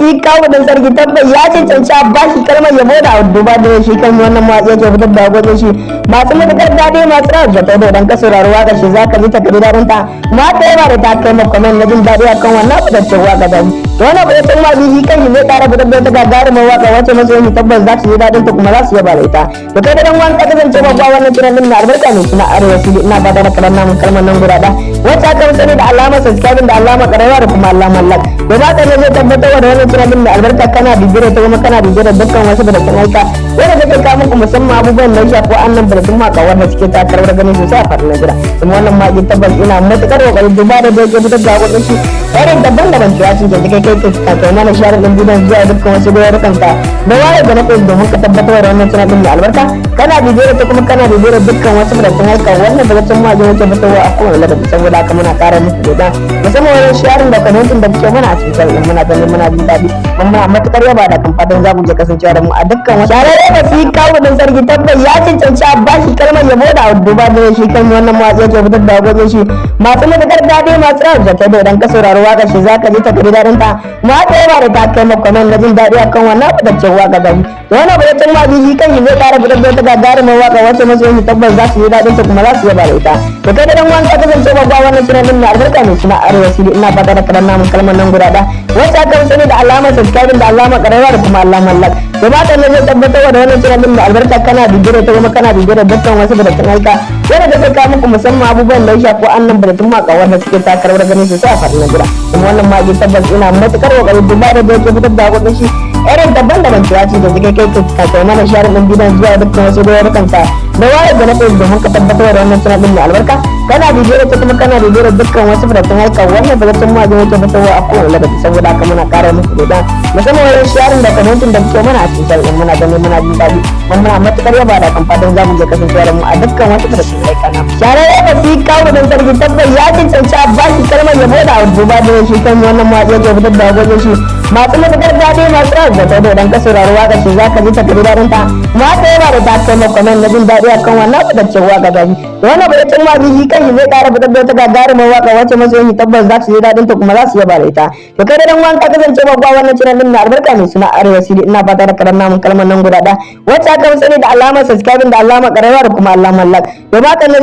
Basi Kawu Dan Sarki tabbas ya cancanci a bashi kalmar yabo da duba da shi kan wannan mawaƙi yake fitar da waƙoƙin shi masu matuƙar daɗi, masu rawar da taudo. Idan ka saurari waƙar shi, za ka ji ta kaji daɗin ta. Mata yawa da ta kai comment na jin daɗi akan wannan fitaccen waƙa da shi. To, wannan fitaccen mawaƙi shi kan shi zai ƙara fitar da wata gagarumar waƙa wacce masoyan tabbas za su ji daɗin ta kuma za su yaba da ita. To, kai da dan wanka kasance babba wannan channel din na albarka mai suna Arewa CD, ina fata da kalan namun kalmar nan guda ɗaya wacce aka fi sani da alamar subscribing da alamar ƙararrawa da kuma alamar like. Da za ka zai tabbatar da wannan channel din da albarka kana bibiyar ta kuma kana bibiyar dukkan wasu da kan aika wanda take kawo muku, musamman abubuwan da ya shafi wannan batun maka wanda suke taka rawar gani sosai a faɗin Najeriya. Kuma wannan mawaƙi tabbas ina matuƙar ƙoƙarin duba da yake fitar da waƙoƙin shi irin daban-daban. Cewa cin kai kai kai kai mana share din bidiyon zuwa dukkan wasu goyorukan ka da waye da na kai domin ka tabbatar da wannan channel din da albarka kana bibiyar ta kuma kana bibiyar dukkan wasu batun aika wannan batun mawaƙi yake fitarwa a kowane lokaci. Saboda haka muna ƙara muku godiya, musamman wajen sharing da commenting da kuke mana a cikin channel. Muna ganin muna jin daɗi kuma muna matuƙar yaba da kan fatan za ku je kasancewa da mu a dukkan wasu. Shahararre Basi Kawu Dan Sarki tabbas ya cancanci a bashi kalmar yabo da duba da shi kan wannan mawaƙi yake fitar da waƙoƙin shi masu matuƙar daɗi, masu rawar da taudo. Idan ka saurari waƙar shi, za ka ji ta kaji daɗin ta. Mata yawa da ta kai comment na jin daɗi akan wannan fitaccen waƙa da shi. Wannan fitaccen mawaƙi shi kan shi zai ƙara fitar da wata gagarumar waƙa wacce masoyan tabbas za su ji daɗin ta kuma za su yaba da ita. To, kai da dan wanka kasance babba wannan channel din na albarka mai suna Arewa CD, ina fata da kalan namun kalmar nan guda ɗaya wacce aka fi sani da alamar subscribing da alamar ƙararrawa da kuma alamar like. Da ba ne zai tabbatar da wannan channel din da albarka kana bibiyar ta kuma kana bibiyar dukkan wasu batun aika wanda take kawo muku, musamman abubuwan da ya shafi wannan batun maka wanda suke taka rawar gani sosai a faɗin Najeriya. Kuma wannan mawaƙi tabbas ina matuƙar ƙoƙarin duba da yake fitar da waƙoƙin shi irin daban-daban. Cewa ce da kai kai kai kai mana share din bidiyon zuwa dukkan wasu goyorukan ka da waye da na kai domin ka tabbatar da wannan channel din da albarka kana bibiyar ta kuma kana bibiyar dukkan wasu fitattun aika wannan fitattun mawaƙi yake fitarwa a kowane lokaci. Saboda haka muna ƙara muku godiya, musamman wajen sharing da commenting da kuke mana a cikin channel. Muna ganin muna jin daɗi kuma muna matuƙar yaba da kan fatan za mu je kasancewa da mu a dukkan wasu fitattun aika na. Shahararre Basi Kawu Dan Sarki tabbas ya cancanci a bashi kalmar yabo da duba da shi kan wannan mawaƙi yake fitar da waƙoƙin shi masu matuƙar daɗi, masu rawar da taudo. Idan ka saurari waƙar shi, za ka ji ta kaji daɗin ta. Mata yawa da ta kai comment na jin daɗi akan wannan fitaccen waƙa da shi. Wannan fitaccen mawaƙi shi kan shi zai ƙara fitar da wata gagarumar waƙa wacce masoyan tabbas za su ji daɗin ta kuma za su yaba da ita. To, kai da dan wanka kasance babba wannan channel din na albarka mai suna Arewa CD, ina fata da karan namun kalmar nan guda ɗaya wacce aka fi sani da alamar subscribing da alamar ƙararrawa da kuma alamar like. To ba